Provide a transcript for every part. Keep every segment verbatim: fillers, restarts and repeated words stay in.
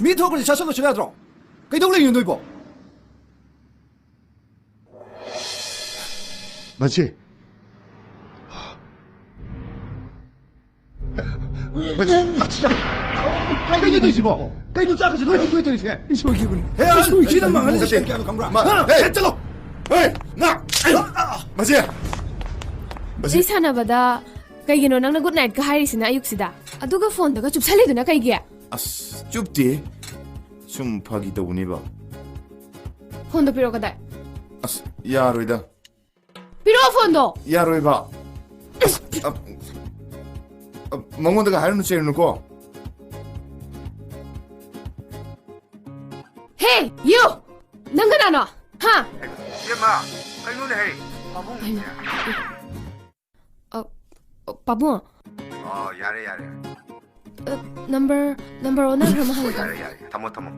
ꯃꯤ ꯊꯣꯛꯈ꯭ꯔꯗꯤ ꯆꯥꯁꯤꯜꯂꯁꯨ ꯌꯥꯗ꯭ꯔꯣ? ꯀꯩꯗꯧ ꯂꯩꯔꯤꯅꯣ ꯅꯣꯏꯕꯣ? ꯃꯁꯤ꯫ ꯀꯩꯅꯣ ꯇꯧꯔꯤꯁꯤꯕꯣ? ꯀꯩꯅꯣ ꯆꯥꯛꯀꯁꯦ ꯂꯣꯏ ꯍꯨꯟꯗꯣꯛꯑꯦ ꯇꯧꯔꯤꯁꯦ? ꯑꯩ ꯁꯣꯏꯈꯤꯕꯅꯤ꯫ ꯍꯦ, ꯑꯩ ꯁꯣꯏꯈꯤꯕꯅꯤ꯫ ꯁꯤꯗ ꯃꯥꯡꯍꯜꯂꯤꯁꯦ ꯅꯠꯇꯦ꯫ ꯀꯌꯥꯅꯣ ꯈꯪꯕ꯭ꯔꯥ? ꯃꯥ, ꯍꯥ? ꯍꯦ! ꯍꯦ, ꯆꯠꯂꯣ! ꯍꯦ! ꯅꯥ! ꯃꯁꯤ! ꯃꯁꯤ! ꯋꯥꯔꯤ ꯁꯥꯟꯅꯕꯗ ꯀꯩꯒꯤꯅꯣ ꯅꯪꯅ ꯒꯨꯗ ꯅꯥꯏꯠꯀ ꯍꯥꯏꯔꯤꯁꯤꯅ ꯑꯌꯨꯛꯁꯤꯗ? ꯑꯗꯨꯒ ꯐꯣꯟꯗꯒ ꯆꯨꯞꯁꯜꯂꯤꯗꯨꯅ ꯀꯩꯒꯤ? ꯑꯁ, ꯆꯨꯞꯇꯦ꯫ ꯁꯨꯝ ꯐꯥꯒꯤ ꯇꯧꯕꯅꯦꯕ꯫ ꯐꯣꯟꯗꯣ ꯄꯤꯔꯛꯑꯣ, ꯀꯗꯥꯏ? ꯑꯁ, ꯌꯥꯔꯣꯏꯗ꯫ ꯄꯤꯔꯛꯑꯣ ꯐꯣꯟꯗꯣ! ꯌꯥꯔꯣꯏꯕ꯫ ꯑꯁ, ꯑ, ꯑ, ꯃꯉꯣꯟꯗꯒ ꯍꯥꯏꯔꯨꯅꯨ ꯆꯩꯔꯨꯅꯨꯀꯣ꯫ Hey, you! ꯅꯪ ꯀꯅꯥꯅꯣ? ꯍꯥ? ꯏꯕꯦꯝꯃ, ꯀꯩꯅꯣꯅꯦꯍꯦ? ꯄꯥꯕꯨꯡ꯫ ꯀꯩꯅꯣ? ꯑ, ꯑ, ꯄꯥꯕꯨꯡ? ꯑꯣ, ꯌꯥꯔꯦ, ꯌꯥꯔꯦ꯫ ꯑ, ꯅꯝꯕꯔ, ꯅꯝꯕꯔ ꯑꯣꯟꯅꯈ꯭ꯔ ꯃꯥꯜꯂꯦꯗ꯫ ꯌꯥꯔꯦ, ꯌꯥꯔꯦ꯫ ꯊꯝꯃꯣ, ꯊꯝꯃꯣ꯫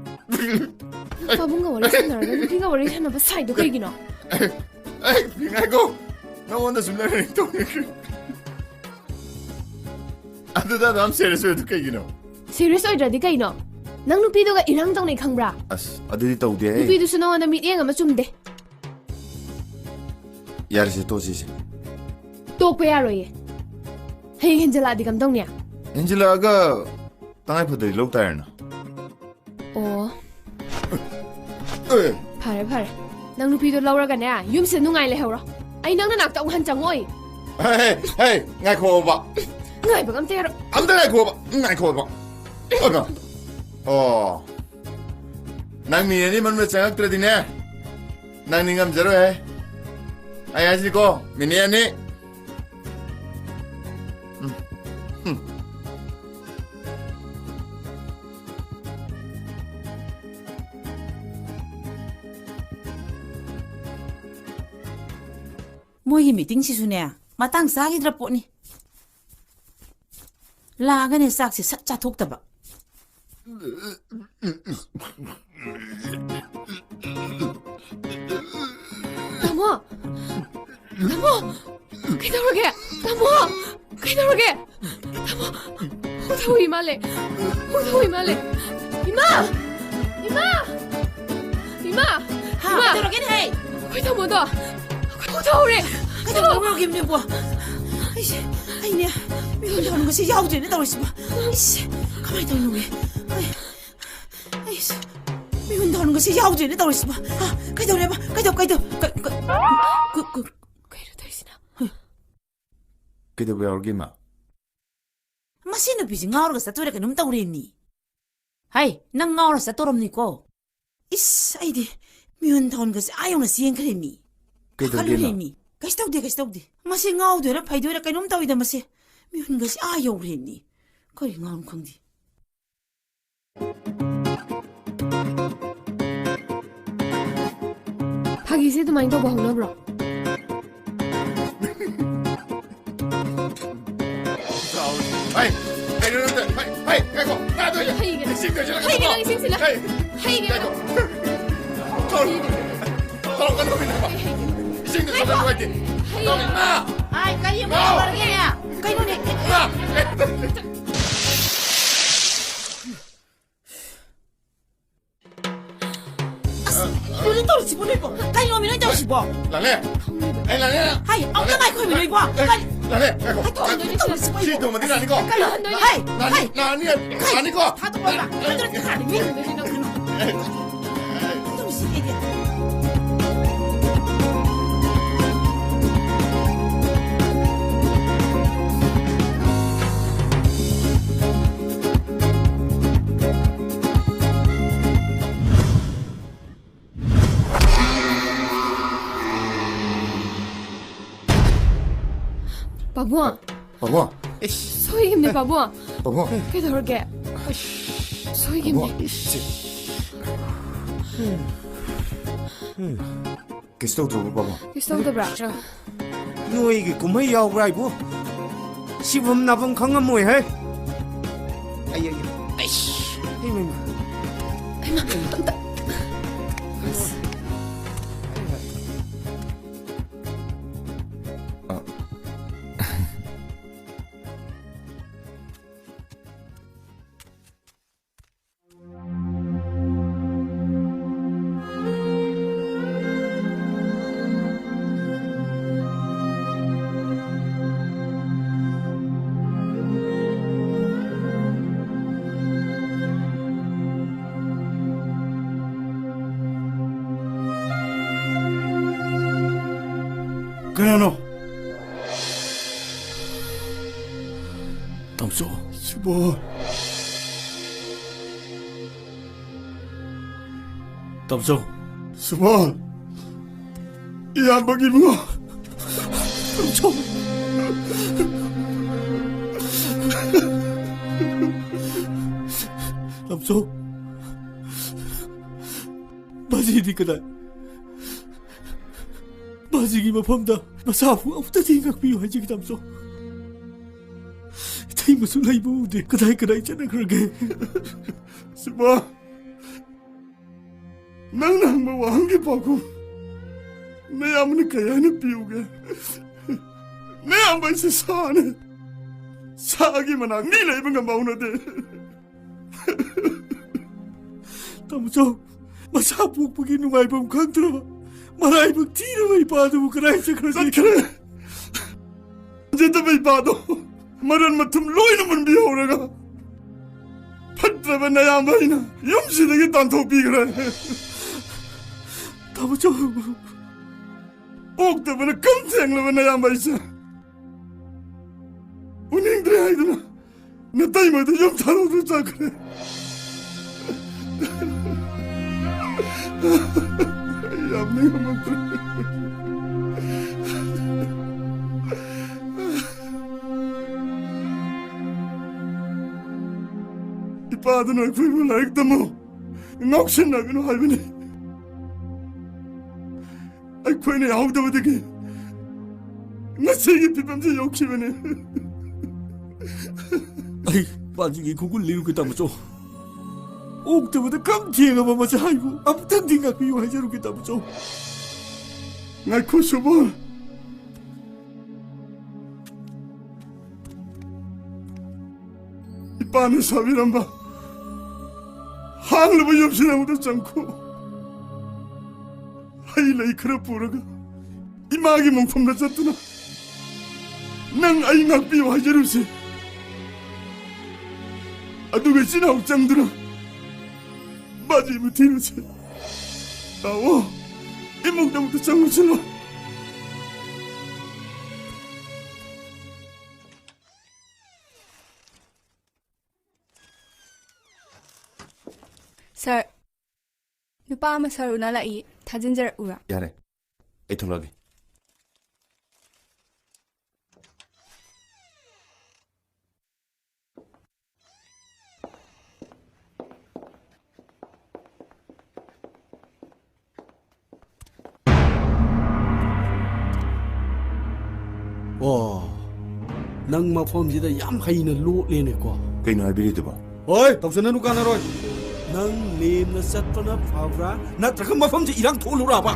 ꯄꯥꯕꯨꯡꯒ ꯋꯥꯔꯤ ꯁꯥꯟꯅꯔꯒ ꯅꯨꯄꯤꯒ ꯋꯥꯔꯤ ꯁꯥꯟꯅꯕ ꯁꯥꯏꯗꯣ ꯀꯩꯒꯤꯅꯣ? ꯑꯦ, ꯉꯥꯏꯈꯣ꯫ ꯅꯉꯣꯟꯗ ꯁꯨꯝ ꯂꯩꯔꯦ ꯇꯧꯔꯤꯁꯦ꯫ ꯑꯗꯨꯗ ꯑꯗꯨꯝ serious ꯑꯣꯏꯗꯨ ꯀꯩꯒꯤꯅꯣ? Serious ꯑꯣꯏꯗ꯭ꯔꯗꯤ ꯀꯩꯅꯣ? ꯅꯪ ꯅꯨꯄꯤꯗꯨꯒ ꯏꯔꯥꯡ ꯇꯧꯅꯩ ꯈꯪꯕ꯭ꯔꯥ? ꯑꯁ, ꯑꯗꯨꯗꯤ ꯇꯧꯗꯦꯍꯦ꯫ ꯅꯨꯄꯤꯗꯨꯁꯨ ꯅꯉꯣꯟꯗ ꯃꯤꯠꯌꯦꯡ ꯑꯃ ꯆꯨꯝꯗꯦ꯫ ꯌꯥꯔꯦꯁꯦ, ꯇꯣꯛꯁꯤꯁꯦ꯫ ꯇꯣꯛꯄ ꯌꯥꯔꯣꯏꯌꯦ꯫ ꯍꯌꯦꯡ ꯍꯦꯟꯖꯜꯂꯛꯑꯗꯤ ꯀꯝꯗꯧꯅꯤ? ꯍꯦꯟꯖꯜꯂꯛꯑꯒ ꯇꯉꯥꯏ ꯐꯗ꯭ꯔꯗꯤ ꯂꯧ ꯇꯥꯔꯦꯅ꯫ ꯑꯣ꯫ ꯑꯦ꯫ ꯐꯔꯦ, ꯐꯔꯦ꯫ ꯅꯪ ꯅꯨꯄꯤꯗꯣ ꯂꯧꯔꯒꯅꯦ, ꯌꯨꯝꯁꯤꯗ ꯅꯨꯡꯉꯥꯏ ꯂꯩꯍꯧꯔꯣ꯫ ꯑꯩ ꯅꯪ ꯅꯅꯥꯛꯇ ꯑꯃꯨꯛ ꯍꯟ ꯆꯪꯉꯛꯑꯣꯏ꯫ ꯍꯦ, ꯍꯦ, ꯍꯦ, ꯉꯥꯏꯈꯣꯕ꯫ ꯉꯥꯏꯕꯒ ꯑꯝꯇ ꯌꯥꯔꯣꯏ꯫ ꯑꯝꯇ ꯉꯥꯏꯈꯣꯕ, ꯉꯥꯏꯈꯣꯕ꯫ ꯑꯣꯏꯃ꯫ ꯑꯣ꯫ ꯅꯪ ꯃꯤꯅꯤꯠ ꯑꯅꯤ ꯃꯅꯨꯡꯗ ꯆꯪꯉꯛꯇ꯭ꯔꯗꯤꯅꯦ, ꯅꯪ ꯅꯤꯡꯉꯝꯖꯔꯣꯏꯍꯦ꯫ ꯑꯩ ꯍꯥꯏꯁꯤꯀꯣ, ꯃꯤꯅꯤꯠ ꯑꯅꯤ꯫ ꯎꯝ꯫ ꯎꯝ꯫ ꯃꯣꯏꯒꯤ meeting ꯁꯤꯁꯨꯅꯦ, ꯃꯇꯥꯡ ꯆꯥꯈꯤꯗ꯭ꯔ ꯄꯣꯠꯅꯤ꯫ ꯂꯥꯛꯑꯒꯅꯦ ꯆꯥꯛꯁꯦ ꯁꯠ ꯆꯥꯊꯣꯛꯇꯕ꯫ ꯇꯥꯃꯣ! ꯇꯥꯃꯣ! ꯀꯩꯗꯧꯔꯒꯦ? ꯇꯥꯃꯣ! ꯀꯩꯗꯧꯔꯒꯦ? ꯇꯥꯃꯣ! ꯍꯨ ꯊꯧꯏ ꯃꯥꯜꯂꯦ! ꯍꯨ ꯊꯧꯏ ꯃꯥꯜꯂꯦ! ꯏꯃꯥ! ꯏꯃꯥ! ꯏꯃꯥ! ꯍꯥ, ꯏꯃꯥ! ꯀꯩꯗꯧꯔꯒꯦꯅꯦꯍꯦ? ꯑꯩꯈꯣꯏ ꯇꯥꯃꯣꯗꯣ! ꯑꯩꯈꯣꯏ ꯇꯥꯃꯣ ꯇꯧꯔꯦ! ꯀꯩꯗꯧꯕ ꯌꯥꯎꯈꯤꯕꯅꯦꯕꯣ? ꯑꯩꯁꯦ, ꯑꯩꯅꯦ, ꯃꯤꯍꯨꯟ ꯊꯥꯍꯨꯟꯒꯁꯦ ꯌꯥꯎꯗ꯭ꯔꯦꯅꯦ ꯇꯧꯔꯤꯁꯤꯕꯣ꯫ ꯏꯁ, ꯀꯃꯥꯏꯅ ꯇꯧꯔꯤꯅꯣ? ꯑꯩ, ꯑꯩꯁꯦ, ꯃꯤꯍꯨꯟ ꯊꯥꯍꯨꯟꯒꯁꯦ ꯌꯥꯎꯗ꯭ꯔꯦꯅꯦ ꯇꯧꯔꯤꯁꯤꯕꯣ꯫ ꯍꯥ, ꯀꯩꯗꯧꯔꯦꯕ? ꯀꯩꯗꯧ-, ꯀꯩꯗꯧ-, ꯀ-, ꯀ-, ꯀ-, ꯀ-, ꯀꯩꯅꯣ ꯇꯧꯔꯤꯁꯤꯅ? ꯀꯩꯗꯧꯕ ꯌꯥꯎꯔꯒꯦ, ꯏꯃꯥ? ꯃꯁꯤ ꯅꯨꯄꯤꯁꯤ ꯉꯥꯎꯔꯒ ꯆꯠꯇꯣꯏꯔꯥ ꯀꯩꯅꯣꯝ ꯇꯧꯔꯦꯃꯤ꯫ ꯍꯩ, ꯅꯪ ꯉꯥꯎꯔ ꯆꯠꯇꯧꯔꯝꯅꯤꯀꯣ꯫ ꯏꯁ, ꯑꯩꯗꯤ ꯃꯤꯍꯨꯟ ꯊꯥꯍꯨꯟꯒꯁꯦ ꯑꯥ ꯌꯧꯅ ꯆꯦꯟꯈ꯭ꯔꯦꯃꯤ꯫ ꯀꯩꯗꯧꯒꯦꯅꯣ? ꯄꯥꯈꯠꯂꯨꯔꯦꯃꯤ꯫ ꯀꯩꯁꯨ ꯇꯧꯗꯦ, ꯀꯩꯁꯨ ꯇꯧꯗꯦ꯫ ꯃꯁꯤ ꯉꯥꯎꯗꯣꯏꯔꯥ ꯐꯩꯗꯣꯏꯔꯥ ꯀꯩꯅꯣꯝ ꯇꯧꯏꯗ ꯃꯁꯦ꯫ ꯃꯤꯍꯨꯟꯒꯁꯦ ꯑꯥ ꯌꯧꯈ꯭ꯔꯦꯃꯤ꯫ ꯀꯔꯤ ꯉꯥꯎꯅꯣ ꯈꯪꯗꯦ꯫ ꯐꯥꯒꯤꯁꯦ ꯑꯗꯨꯃꯥꯏꯅ ꯇꯧꯕ ꯍꯧꯅꯕ꯭ꯔꯣ? ꯍꯩ, ꯀꯩꯅꯣ ꯅꯪ ꯇꯧ-, ꯍꯩ, ꯍꯩ, ꯉꯥꯏꯈꯣ, ꯉꯥꯏꯈꯣ, ꯍꯩꯒꯦ꯫ ꯏꯁꯤꯡ ꯇꯧꯁꯤꯜꯂꯛꯀꯅꯨꯀꯣ꯫ ꯍꯩꯒꯦ ꯅꯪ ꯏꯁꯤꯡꯁꯤꯅ꯫ ꯍꯩ, ꯍꯩꯒꯦ ꯉꯥꯏꯈꯣ꯫ ꯅꯪ꯫ ꯇꯧꯔꯛ-, ꯇꯧꯔꯛꯀꯅꯨ ꯍꯥꯏꯕ꯫ ꯍꯩ, ꯍꯩꯒꯦ꯫ ꯏꯁꯤꯡ ꯇꯧꯁꯤꯜꯂꯛꯀꯅꯨ ꯍꯥꯏꯗꯦ꯫ ꯍꯩꯒꯦ꯫ ꯇꯧꯔꯛ-, ꯏꯃꯥ! ꯑꯥꯏ, ꯀꯔꯤ ꯑꯃꯨꯛ ꯉꯥꯎ! ꯇꯧꯔꯒꯦꯅꯦ? ꯀꯩꯅꯣꯅꯦ? ꯏꯃꯥ! ꯑꯁ, ꯀꯩꯅꯣ ꯇꯧꯔꯤꯁꯤꯕꯣ ꯅꯣꯏꯕꯣ? ꯀꯩꯅꯣꯃꯤ ꯅꯣꯏ ꯇꯧꯔꯤꯁꯤꯕꯣ? ꯂꯥꯂꯦ! ꯑꯩ ꯂꯥꯂꯦ! ꯍꯥꯏ, ꯑꯝꯇ ꯉꯥꯏꯈꯣ ꯅꯣꯏꯕꯣ! ꯑꯦ, ꯀꯔꯤ-, ꯂꯥꯂꯦ, ꯉꯥꯏꯈꯣ! ꯍꯥꯏ, ꯇꯧꯔꯤꯁꯤꯕꯣ? ꯁꯤ ꯇꯧꯃꯗꯤ ꯂꯥꯅꯤꯀꯣ! ꯀꯩꯅꯣ? ꯍꯥꯏ, ꯂꯥꯅꯤ, ꯍꯥꯏ! ꯂꯥꯅꯤ, ꯀꯩ? ꯂꯥꯅꯤꯀꯣ! ꯊꯥꯗꯣꯛꯑꯣꯕ! ꯅꯠꯇ꯭ꯔꯗꯤ ꯌꯥꯔꯦ, ꯃꯤ! ꯑꯦ, ꯑꯦ, ꯇꯧꯔꯤꯁꯤ ꯑꯩꯗꯤ꯫ ꯄꯥꯕꯨꯡ! ꯄꯥꯕꯨꯡ! ꯁꯣꯏꯈꯤꯕꯅꯦ, ꯄꯥꯕꯨꯡ! ꯄꯥꯕꯨꯡ! ꯀꯩꯗꯧꯔꯒꯦ? ꯁꯣꯏꯈꯤꯕꯅꯦ꯫ ꯄꯥꯕꯨꯡ! ꯁꯤ-, ꯀꯩꯁꯨ ꯇꯧꯗ꯭ꯔꯕꯣ, ꯄꯥꯕꯨꯡ? ꯀꯩꯁꯨ ꯇꯧꯗꯕ꯭ꯔꯥ? ꯅꯣꯏꯒꯤ ꯀꯨꯝꯍꯩ ꯌꯥꯎꯕ꯭ꯔꯥ ꯍꯥꯏꯕꯨ? ꯁꯤꯐꯝ ꯅꯥꯐꯝ ꯈꯪꯉꯝꯃꯣꯏꯍꯦ꯫ ꯑꯩ, ꯑꯩ, ꯑꯩꯁ, ꯏꯃꯥ, ꯏꯃꯥ꯫ ꯍꯩꯃꯥ, ꯑꯝꯇ꯫ ꯑ꯫ ꯀꯅꯥꯅꯣ? ꯇꯥꯃꯣꯆꯧ꯫ ꯁꯨꯕꯣꯜ꯫ ꯇꯥꯃꯣꯆꯧ꯫ ꯁꯨꯕꯣꯜ꯫ ꯏꯌꯥꯝꯕꯒꯤ ꯏꯕꯨꯡꯉꯣ꯫ ꯇꯥꯃꯣꯆꯧ꯫ ꯇꯥꯃꯣꯆꯧ꯫ ꯕꯥꯖꯤꯗꯤ ꯀꯗꯥꯏ? ꯕꯥꯖꯤꯒꯤ ꯃꯐꯝꯗ ꯃꯁꯥꯕꯨ ꯑꯃꯨꯛꯇꯗꯤ ꯉꯥꯛꯄꯤꯌꯨ ꯍꯥꯏꯖꯒꯦ, ꯇꯥꯃꯣꯆꯧ꯫ ꯏꯇꯩꯃꯁꯨ ꯂꯩꯕ ꯎꯗꯦ꯫ ꯀꯗꯥꯏ ꯀꯗꯥꯏ ꯆꯠꯅꯈ꯭ꯔꯒꯦ? ꯁꯨꯕꯣꯜ, ꯅꯪꯅ ꯍꯪꯕ ꯋꯥꯍꯪꯒꯤ ꯄꯥꯎꯈꯨꯝ ꯅꯌꯥꯝꯕꯅ ꯀꯩ ꯍꯥꯏꯅ ꯄꯤꯌꯨꯒꯦ? ꯅꯌꯥꯝꯕ ꯑꯩꯁꯦ ꯁꯥꯅꯤ꯫ ꯁꯥꯒꯤ ꯃꯅꯥꯛ ꯃꯤ ꯂꯩꯕ ꯉꯝꯕ ꯍꯧꯅꯗꯦ꯫ ꯇꯥꯃꯣꯆꯧ, ꯃꯆꯥ ꯄꯣꯛꯄꯒꯤ ꯅꯨꯡꯉꯥꯏꯐꯝ ꯈꯪꯗ꯭ꯔꯕ, ꯃꯔꯥꯏꯕꯛ ꯊꯤꯔꯕ ꯏꯄꯥꯗꯨꯕꯨ ꯀꯗꯥꯏ ꯆꯠꯈ꯭ꯔꯒꯦ? ꯆꯠꯈ꯭ꯔꯦ꯫ ꯐꯖꯗꯕ ꯏꯄꯥꯗꯣ ꯃꯔꯟ ꯃꯊꯨꯝ ꯂꯣꯏꯅ ꯃꯨꯟꯕꯤꯍꯧꯔꯒ, ꯐꯠꯇ꯭ꯔꯕ ꯅꯌꯥꯝꯕ ꯑꯩꯅ ꯌꯨꯝꯁꯤꯗꯒꯤ ꯇꯥꯟꯊꯣꯛꯄꯤꯈ꯭ꯔꯦ꯫ ꯇꯥꯃꯣꯆꯧ꯫ ꯑꯣꯛꯇꯕꯅ ꯀꯝ ꯊꯦꯡꯂꯕ ꯅꯌꯥꯝꯕ ꯑꯩꯁꯦ ꯎꯅꯤꯡꯗ꯭ꯔꯦ ꯍꯥꯏꯗꯨꯅ ꯅꯇꯩꯃꯗ ꯌꯨꯝ ꯊꯥꯗꯣꯛꯇꯨꯅ ꯆꯠꯈ꯭ꯔꯦ꯫ ꯑꯩ ꯌꯥꯝ ꯅꯤꯡꯉꯝꯃꯛꯇ꯭ꯔꯦ꯫ ꯏꯄꯥꯗꯨꯅ ꯑꯩꯈꯣꯏꯕꯨ ꯂꯥꯏꯔꯤꯛ ꯇꯝꯃꯨ, ꯉꯥꯎꯁꯤꯟꯅꯒꯅꯨ ꯍꯥꯏꯕꯅꯤ꯫ ꯑꯩꯈꯣꯏꯅ ꯌꯥꯍꯧꯗꯕꯗꯒꯤ ꯉꯁꯤꯒꯤ ꯐꯤꯕꯝꯁꯤ ꯌꯧꯈꯤꯕꯅꯤ꯫ ꯑꯩ ꯄꯥꯟꯖꯤꯒꯤ ꯈꯣꯡꯒꯨꯜ ꯂꯤꯔꯨꯒꯦ, ꯇꯥꯃꯣꯆꯧ꯫ ꯑꯣꯛꯇꯕꯗ ꯀꯝ ꯊꯦꯡꯉꯕ ꯃꯆꯥ ꯑꯩꯕꯨ ꯑꯃꯨꯛꯇꯪꯗꯤ ꯉꯥꯛꯄꯤꯌꯨ ꯍꯥꯏꯖꯔꯨꯒꯦ, ꯇꯥꯃꯣꯆꯧ꯫ ꯉꯥꯏꯈꯣ, ꯁꯨꯕꯣꯜ꯫ ꯏꯄꯥꯅ ꯁꯥꯕꯤꯔꯝꯕ ꯍꯥꯡꯂꯕ ꯌꯨꯝꯁꯤꯗ ꯑꯃꯨꯛꯇ ꯆꯪꯈꯣ꯫ ꯍꯩ ꯂꯩ ꯈꯔ ꯄꯨꯔꯒ ꯏꯃꯥꯒꯤ ꯃꯣꯡꯐꯝꯗ ꯆꯠꯇꯨꯅ ꯅꯪ ꯑꯩ ꯉꯥꯛꯄꯤꯌꯨ ꯍꯥꯏꯖꯔꯨꯁꯤ꯫ ꯑꯗꯨꯒ ꯏꯆꯤꯟ ꯏꯅꯥꯎ ꯆꯪꯗꯨꯅ ꯕꯥꯖꯤꯕꯨ ꯊꯤꯔꯨꯁꯤ꯫ ꯂꯥꯛꯑꯣ, ꯏꯃꯨꯡꯗ ꯑꯃꯨꯛꯇ ꯆꯪꯉꯨꯁꯤ ꯂꯥꯎ꯫ ꯁꯥꯔ, ꯅꯨꯄꯥ ꯑꯃ ꯁꯥꯔ ꯎꯅ ꯂꯥꯛꯏ, ꯊꯥꯖꯤꯟꯖꯔꯛꯎꯔꯥ? ꯌꯥꯔꯦ, ꯑꯩ ꯊꯣꯛꯂꯛꯑꯒꯦ꯫ ꯑꯣ, ꯅꯪ ꯃꯐꯝꯁꯤꯗ ꯌꯥꯝ ꯍꯩꯅ ꯂꯣꯠꯂꯦꯅꯦꯀꯣ꯫ ꯀꯩꯅꯣ ꯍꯥꯏꯕꯤꯔꯤꯗꯨꯕꯣ? ꯍꯣꯏ, ꯇꯧꯁꯟꯅꯅꯨ, ꯀꯥꯟꯅꯔꯣꯏ꯫ ꯅꯪ ꯂꯦꯝꯅ ꯆꯠꯄꯅ ꯐꯕ꯭ꯔꯥ, ꯅꯠꯇ꯭ꯔꯒ ꯃꯐꯝꯁꯤ ꯏꯔꯥꯡ ꯊꯣꯛꯍꯜꯂꯨꯔꯕ?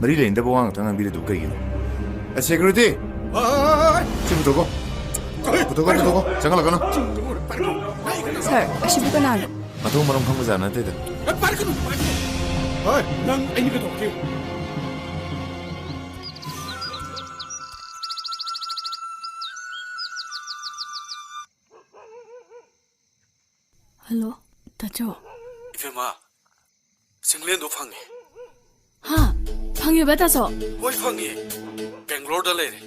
ꯃꯔꯤ ꯂꯩꯅꯗꯕ ꯋꯥ ꯉꯥꯛꯇ ꯉꯥꯡꯕꯤꯔꯤꯗꯨꯕꯨ ꯀꯩꯒꯤꯅꯣ? ꯑꯦ, ꯁꯦꯀ꯭ꯌꯨꯔꯤꯇꯤ! ꯍꯣꯏ, ꯍꯣꯏ, ꯍꯣꯏ, ꯍꯣꯏ꯫ ꯁꯤ ꯄꯨꯊꯣꯛꯀꯣ꯫ ꯍꯣꯏ, ꯄꯨꯊꯣꯛꯀꯣ, ꯍꯣꯏ, ꯄꯨꯊꯣꯛꯀꯣ꯫ ꯆꯪꯍꯜꯂꯛꯀꯅꯣ꯫ ꯁꯥꯔ, ꯑꯁꯤꯕꯨ ꯀꯅꯥꯅꯣ? ꯃꯊꯣꯡ ꯃꯔꯝ ꯈꯪꯕꯖꯥꯠ ꯅꯠꯇꯦꯗ꯫ ꯄꯥꯏꯔꯛꯀꯅꯨ, ꯄꯥꯏꯔꯛꯀꯅꯨ꯫ ꯍꯣꯏ, ꯅꯪ ꯑꯩꯅ ꯀꯩꯗꯧꯔꯒꯦ? ꯍꯜꯂꯣ, ꯇꯥꯆꯧ꯫ ꯏꯕꯦꯝꯃ, ꯆꯤꯡꯂꯦꯟꯗꯣ ꯐꯪꯉꯦ꯫ ꯍꯥ? ꯐꯪꯉꯦꯕ, ꯇꯥꯆꯧ? ꯍꯣꯏ, ꯐꯪꯉꯦ꯫ ꯕꯦꯡꯒ꯭ꯂꯣꯔꯗ ꯂꯩꯔꯦ꯫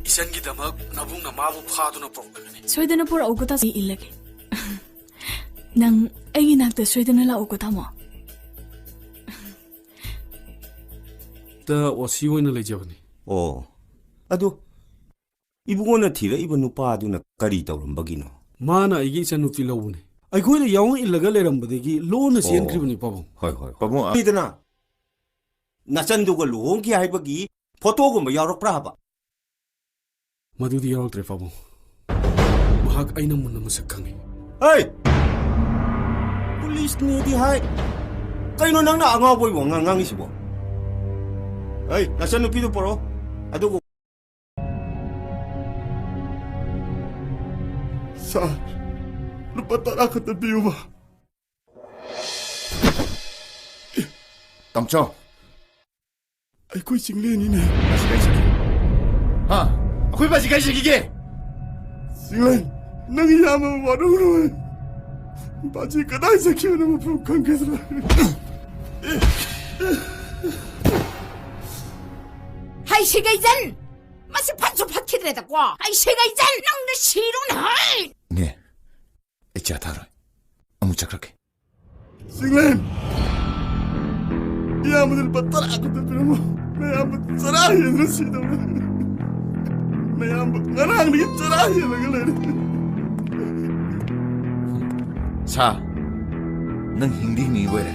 ꯏꯆꯟꯒꯤꯗꯃꯛ ꯅꯕꯨꯡꯅ ꯃꯥꯕꯨ ꯐꯥꯗꯨꯅ ꯄꯨꯔꯛꯂꯒꯅꯤ꯫ ꯁꯣꯏꯗꯅ ꯄꯨꯔꯛꯎꯀꯣ, ꯇꯥꯆꯧ, ꯑꯩ ꯏꯜꯂꯒꯦ꯫ ꯅꯪ ꯑꯩꯒꯤ ꯅꯥꯛꯇ ꯁꯣꯏꯗꯅ ꯂꯥꯛꯎꯀꯣ, ꯇꯥꯃꯣ꯫ ꯇ ꯑꯣꯁꯤ ꯑꯣꯏꯅ ꯂꯩꯖꯕꯅꯤ꯫ ꯑꯣ, ꯑꯗꯨ ꯏꯕꯨꯡꯉꯣꯅ ꯊꯤꯔꯛꯏꯕ ꯅꯨꯄꯥꯗꯨꯅ ꯀꯔꯤ ꯇꯧꯔꯝꯕꯒꯤꯅꯣ? ꯃꯥꯅ ꯑꯩꯒꯤ ꯏꯆꯟꯅꯨꯄꯤ ꯂꯧꯕꯅꯤ꯫ ꯑꯩꯈꯣꯏꯅ ꯌꯥꯑꯣꯡ ꯏꯜꯂꯒ ꯂꯩꯔꯝꯕꯗꯒꯤ ꯂꯣꯟꯅ ꯑꯣ꯫ ꯆꯦꯟꯈ꯭ꯔꯤꯕꯅꯤ, ꯄꯥꯕꯨꯡ꯫ ꯍꯣꯏ, ꯍꯣꯏ꯫ ꯄꯥꯕꯨꯡ, ꯑ- ꯂꯩꯗꯅ, ꯅꯆꯟꯗꯨꯒ ꯂꯨꯍꯣꯡꯈꯤ ꯍꯥꯏꯕꯒꯤ ꯐꯣꯇꯣꯒꯨꯝꯕ ꯌꯥꯎꯔꯛꯄ꯭ꯔꯥ ꯍꯥꯏꯕ? ꯃꯗꯨꯗꯤ ꯌꯥꯎꯔꯛꯇ꯭ꯔꯦ, ꯄꯥꯕꯨꯡ꯫ ꯃꯍꯥꯛ ꯑꯩꯅ ꯃꯨꯟꯅ ꯃꯁꯛ ꯈꯪꯉꯤ꯫ ꯍꯩ! ꯄꯨꯂꯤꯁꯅꯦꯗꯤ ꯍꯥꯏ꯫ ꯀꯩꯅꯣ ꯅꯪꯅ ꯑꯉꯥꯎꯕꯒꯤ ꯋꯥꯉꯥꯡ ꯉꯥꯡꯉꯤꯁꯤꯕꯣ? ꯍꯩ, ꯅꯆꯟꯅꯨꯄꯤꯗꯨ ꯄꯨꯔꯛꯑꯣ꯫ ꯑꯗꯨꯒ ꯁꯥꯔ, ꯂꯨꯄꯥ ꯇꯔꯥ ꯈꯛꯇ ꯄꯤꯌꯨꯕ꯫ ꯇꯥꯃꯣꯆꯧ꯫ ꯑꯩꯈꯣꯏ ꯆꯤꯡꯂꯦꯟꯅꯤꯅꯦ꯫ ꯕꯥꯖꯤ ꯀꯥꯏ ꯆꯠꯈꯤ? ꯍꯥ? ꯑꯩꯈꯣꯏ ꯕꯥꯖꯤ ꯀꯥꯏ ꯆꯠꯈꯤꯒꯦ? ꯆꯤꯡꯂꯦꯟ, ꯅꯪ ꯏꯌꯥꯝꯕ ꯋꯥꯔꯧꯔꯣꯏ꯫ ꯕꯥꯖꯤ ꯀꯗꯥꯏ ꯆꯠꯈꯤꯕꯅꯣ ꯃꯐꯝ ꯈꯪꯈꯤꯗ꯭ꯔꯦ꯫ ꯍꯩ ꯁꯤꯒꯩꯖꯟ! ꯃꯁꯤ ꯐꯠꯁꯨ ꯐꯠꯈꯤꯗ꯭ꯔꯦꯗꯀꯣ꯫ ꯍꯩ ꯁꯤꯒꯩꯖꯟ! ꯅꯪꯅ ꯁꯤꯔꯣꯅ ꯍꯩ! ꯏꯅꯦ, ꯑꯩ ꯆꯥ ꯊꯥꯔꯣꯏ꯫ ꯑꯃꯨꯛ ꯆꯠꯈ꯭ꯔꯒꯦ꯫ ꯆꯤꯡꯂꯦꯟ! ꯏꯌꯥꯝꯕꯗ ꯂꯨꯄꯥ ꯇꯔꯥ ꯈꯛꯇ ꯄꯤꯔꯝꯃꯣ꯫ ꯃꯌꯥꯝꯕ ꯆꯔꯥ ꯍꯦꯟꯗꯅ ꯁꯤꯗꯧꯔꯦ꯫ ꯃꯌꯥꯝꯕ ꯉꯔꯥꯡꯗꯒꯤ ꯆꯔꯥ ꯍꯦꯜꯂꯒ ꯂꯩꯔꯦ꯫ ꯁꯥ, ꯅꯪ ꯍꯤꯡꯗꯤ ꯍꯤꯡꯉꯤꯕꯣꯏꯔꯦ꯫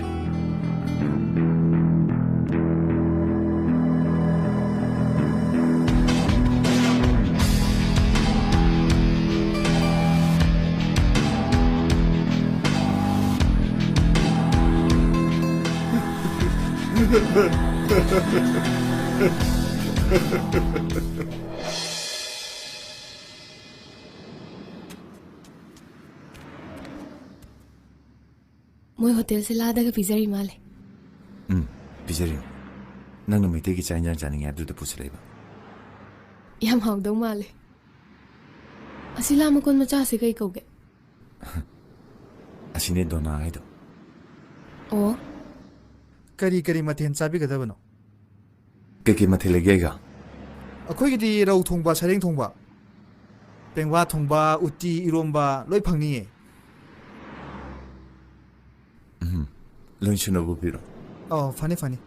ꯃꯣꯏ ꯍꯣꯇꯦꯜꯁꯦ ꯂꯥꯗꯒ ꯄꯤꯖꯔꯤ ꯃꯥꯜꯂꯦ꯫ ꯎꯝ, ꯄꯤꯖꯔꯤꯅꯤ꯫ ꯅꯪꯅ ꯃꯩꯇꯩꯒꯤ ꯆꯥꯛ ꯏꯟꯖꯥꯡ ꯆꯥꯅꯤꯡꯉꯦ ꯍꯥꯏꯕꯗꯨꯗ ꯄꯨꯁꯤꯜꯂꯛꯏꯕ꯫ ꯌꯥꯝ ꯍꯥꯎꯗꯧ ꯃꯥꯜꯂꯦ꯫ ꯑꯁꯤ ꯂꯥ ꯃꯀꯣꯟ ꯃꯆꯥꯁꯦ ꯀꯩ ꯀꯧꯒꯦ? ꯑꯁꯤꯅꯦ ꯗꯣꯅꯥ ꯍꯥꯏꯗꯣ꯫ ꯑꯣ꯫ ꯀꯔꯤ ꯀꯔꯤ ꯃꯊꯦꯜ ꯆꯥꯕꯤꯒꯗꯕꯅꯣ? ꯀꯩꯀꯩ ꯃꯊꯦꯜ ꯂꯩꯒꯦ ꯑꯩꯒ? ꯑꯩꯈꯣꯏꯒꯤꯗꯤ ꯔꯧ ꯊꯣꯡꯕ, ꯁꯔꯦꯡ ꯊꯣꯡꯕ, ꯄꯦꯡꯕꯥ ꯊꯣꯡꯕ, ꯎꯇꯤ, ꯏꯔꯣꯝꯕ ꯂꯣꯏ ꯐꯪꯅꯤꯌꯦ꯫ ꯎꯝ, ꯂꯣꯏ ꯁꯨꯅꯕ ꯄꯤꯔꯣ꯫ ꯑꯣ, ꯐꯅꯤ, ꯐꯅꯤ꯫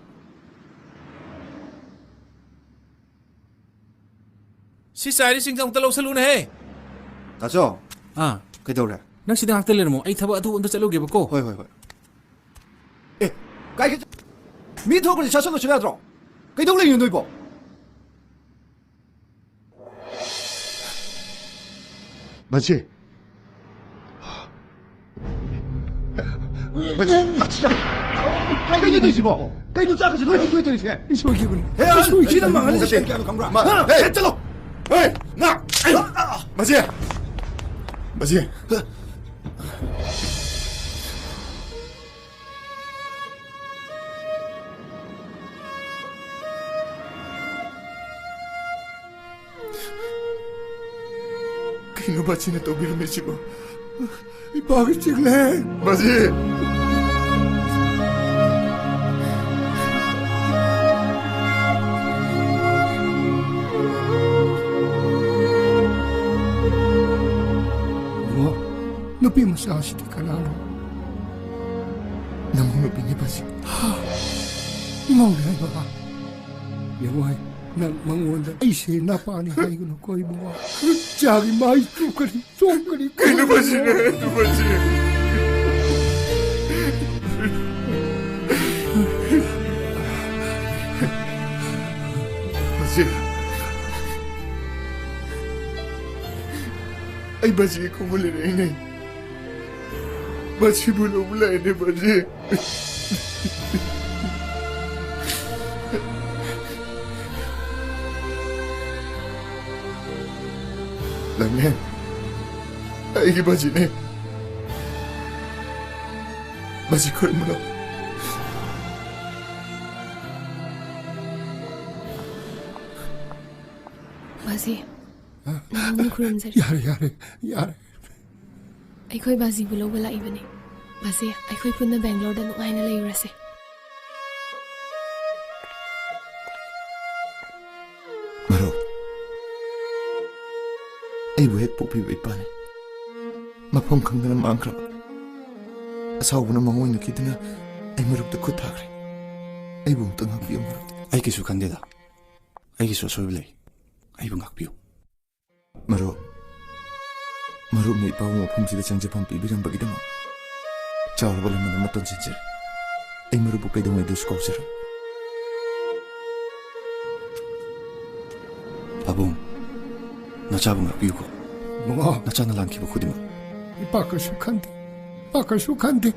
ꯁꯤ ꯆꯥꯏꯔꯤꯁꯤꯡꯁꯦ ꯑꯃꯨꯛꯇ ꯂꯧꯁꯜꯂꯨꯅꯦꯍꯦ꯫ ꯇꯥꯆꯧ꯫ ꯑꯥ꯫ ꯀꯩꯗꯧꯔꯦ? ꯅꯪ ꯁꯤꯗ ꯉꯥꯛꯇ ꯂꯩꯔꯝꯃꯣ, ꯑꯩ ꯊꯕꯛ ꯑꯇꯣꯞꯄ ꯑꯝꯇ ꯆꯠꯂꯨꯒꯦꯕꯀꯣ꯫ ꯍꯣꯏ, ꯍꯣꯏ, ꯍꯣꯏ꯫ ꯑꯦ, ꯀꯥꯏ ꯀꯥꯏ ꯆꯠ-, ꯃꯤ ꯊꯣꯛꯈ꯭ꯔꯗꯤ ꯆꯠꯁꯜꯂꯨꯁꯨ ꯌꯥꯗ꯭ꯔꯣ? ꯀꯩꯗꯧ ꯂꯩꯔꯤꯅꯣ ꯅꯣꯏꯕꯣ? ꯃꯁꯤ꯫ ꯃꯁꯤ꯫ ꯀꯩꯅꯣ ꯇꯧꯔꯤꯁꯤꯕꯣ? ꯀꯩꯅꯣ ꯆꯥꯛꯀꯁꯦ ꯂꯣꯏ ꯍꯨꯟꯗꯣꯛꯑꯦ ꯇꯧꯔꯤꯁꯦ? ꯑꯩ ꯁꯣꯏꯈꯤꯕꯅꯤ꯫ ꯍꯦ, ꯑꯩ ꯁꯣꯏꯈꯤꯕꯅꯤ꯫ ꯁꯤꯅ ꯃꯥꯡꯍꯜꯂꯤꯁꯦ ꯀꯌꯥꯅꯣ ꯈꯪꯕ꯭ꯔꯥ? ꯃꯥ-, ꯍꯥ? ꯍꯦ! ꯍꯦ, ꯆꯠꯂꯣ! ꯍꯦ! ꯉꯥ! ꯃꯁꯤ! ꯃꯁꯤ! ꯀꯩꯅꯣ ꯃꯁꯤꯅ ꯇꯧꯕꯤꯔꯝꯃꯤꯁꯤꯕꯣ? ꯏꯄꯥꯒꯤ ꯆꯤꯡꯂꯦ ꯃꯁꯤ! ꯏꯕꯨꯡꯉꯣ, ꯅꯨꯄꯤ ꯃꯆꯥꯁꯤꯗꯤ ꯀꯅꯥꯅꯣ? ꯅꯃꯧ ꯅꯨꯄꯤꯅꯦ ꯕꯥꯖꯤ꯫ ꯏꯃꯧꯅꯦ ꯍꯥꯏꯕ? ꯌꯦꯡꯉꯣ ꯍꯥꯏ, ꯅꯪ ꯃꯉꯣꯟꯗ ꯑꯩꯁꯦ ꯅꯄꯥꯅꯤ ꯍꯥꯏꯒꯅꯨꯀꯣ ꯏꯕꯨꯡꯉꯣ꯫ ꯆꯥꯒꯤ ꯃꯥꯏ ꯆꯨꯞꯀꯅꯤ, ꯆꯣꯞꯀꯅꯤ꯫ ꯀꯩꯅꯣ ꯕꯥꯖꯤꯅ ꯍꯥꯏꯗꯨ ꯕꯥꯖꯤ? ꯕꯥꯖꯤ, ꯑꯩ ꯕꯥꯖꯤꯒꯤ ꯈꯣꯡꯒꯨꯜ ꯂꯩꯔꯛꯏꯅꯦ꯫ ꯕꯥꯖꯤꯕꯨ ꯂꯧꯕ ꯂꯥꯛꯏꯅꯦ ꯕꯥꯖꯤ꯫ ꯂꯥꯡꯂꯦꯟ, ꯑꯩꯒꯤ ꯕꯥꯖꯤꯅꯦ꯫ ꯕꯥꯖꯤ ꯈꯨꯔꯨꯝꯃꯨꯔꯣ꯫ ꯕꯥꯖꯤ, ꯍꯥ? ꯅꯪꯕꯨ ꯈꯨꯔꯨꯝꯖꯔꯤ꯫ ꯌꯥꯔꯦ, ꯌꯥꯔꯦ, ꯌꯥꯔꯦ꯫ ꯑꯩꯈꯣꯏ ꯕꯥꯖꯤꯕꯨ ꯂꯧꯕ ꯂꯥꯛꯏꯕꯅꯤ꯫ ꯕꯥꯖꯤ, ꯑꯩꯈꯣꯏ ꯄꯨꯟꯅ ꯕꯦꯡꯒ꯭ꯂꯣꯔꯗ ꯅꯨꯡꯉꯥꯏꯅ ꯂꯩꯔꯨꯔꯁꯦ꯫ ꯃꯔꯨꯞ, ꯑꯩꯕꯨ ꯍꯦꯛ ꯄꯣꯛꯄꯤꯕ ꯏꯄꯥꯅꯤ꯫ ꯃꯐꯝ ꯈꯪꯗꯅ ꯃꯥꯡꯈ꯭ꯔꯕ꯫ ꯑꯁꯥꯎꯕꯅ ꯃꯉꯣꯏꯅꯈꯤꯗꯨꯅ ꯑꯩ ꯃꯔꯨꯞꯇ ꯈꯨꯠ ꯊꯥꯈ꯭ꯔꯦ꯫ ꯑꯩꯕꯨ ꯑꯃꯨꯛꯇ ꯉꯥꯛꯄꯤꯌꯨ ꯃꯔꯨꯞ꯫ ꯑꯩ ꯀꯩꯁꯨ ꯈꯟꯗꯦꯗ꯫ ꯑꯩꯒꯤꯁꯨ ꯑꯁꯣꯏꯕ ꯂꯩ꯫ ꯑꯩꯕꯨ ꯉꯥꯛꯄꯤꯌꯨ꯫ ꯃꯔꯨꯞ, ꯃꯔꯨꯞꯅ ꯏꯄꯥꯕꯨ ꯃꯐꯝꯁꯤꯗ ꯆꯪꯖꯐꯝ ꯄꯤꯕꯤꯔꯝꯕꯒꯤꯗꯃꯛ ꯆꯥꯎꯔꯕ ꯂꯃꯟ ꯑꯃ ꯇꯣꯟꯁꯤꯟꯖꯔꯤ꯫ ꯑꯩ ꯃꯔꯨꯞꯄꯨ ꯀꯩꯗꯧꯉꯩꯗꯁꯨ ꯀꯥꯎꯖꯔꯣꯏ꯫ ꯄꯥꯕꯨꯡ, ꯅꯆꯥꯕꯨ ꯉꯥꯛꯄꯤꯌꯨꯀꯣ꯫ ꯏꯕꯨꯡꯉꯣ꯫ ꯅꯆꯥꯅ ꯂꯥꯟꯈꯤꯕ ꯈꯨꯗꯤꯡꯃꯛ꯫ ꯏꯄꯥ ꯀꯩꯁꯨ ꯈꯟꯗꯦ꯫ ꯏꯄꯥ ꯀꯩꯁꯨ ꯈꯟꯗꯦ꯫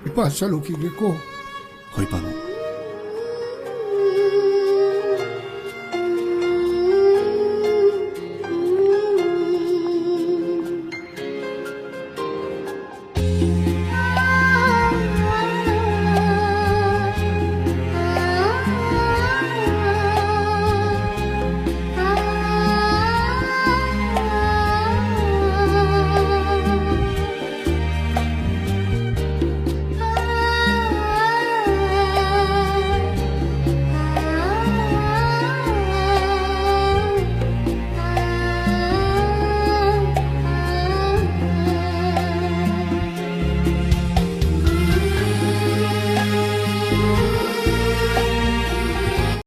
ꯏꯄꯥ ꯆꯠꯂꯨꯈꯤꯒꯦꯀꯣ꯫ ꯍꯣꯏ ꯄꯥꯕꯨꯡ꯫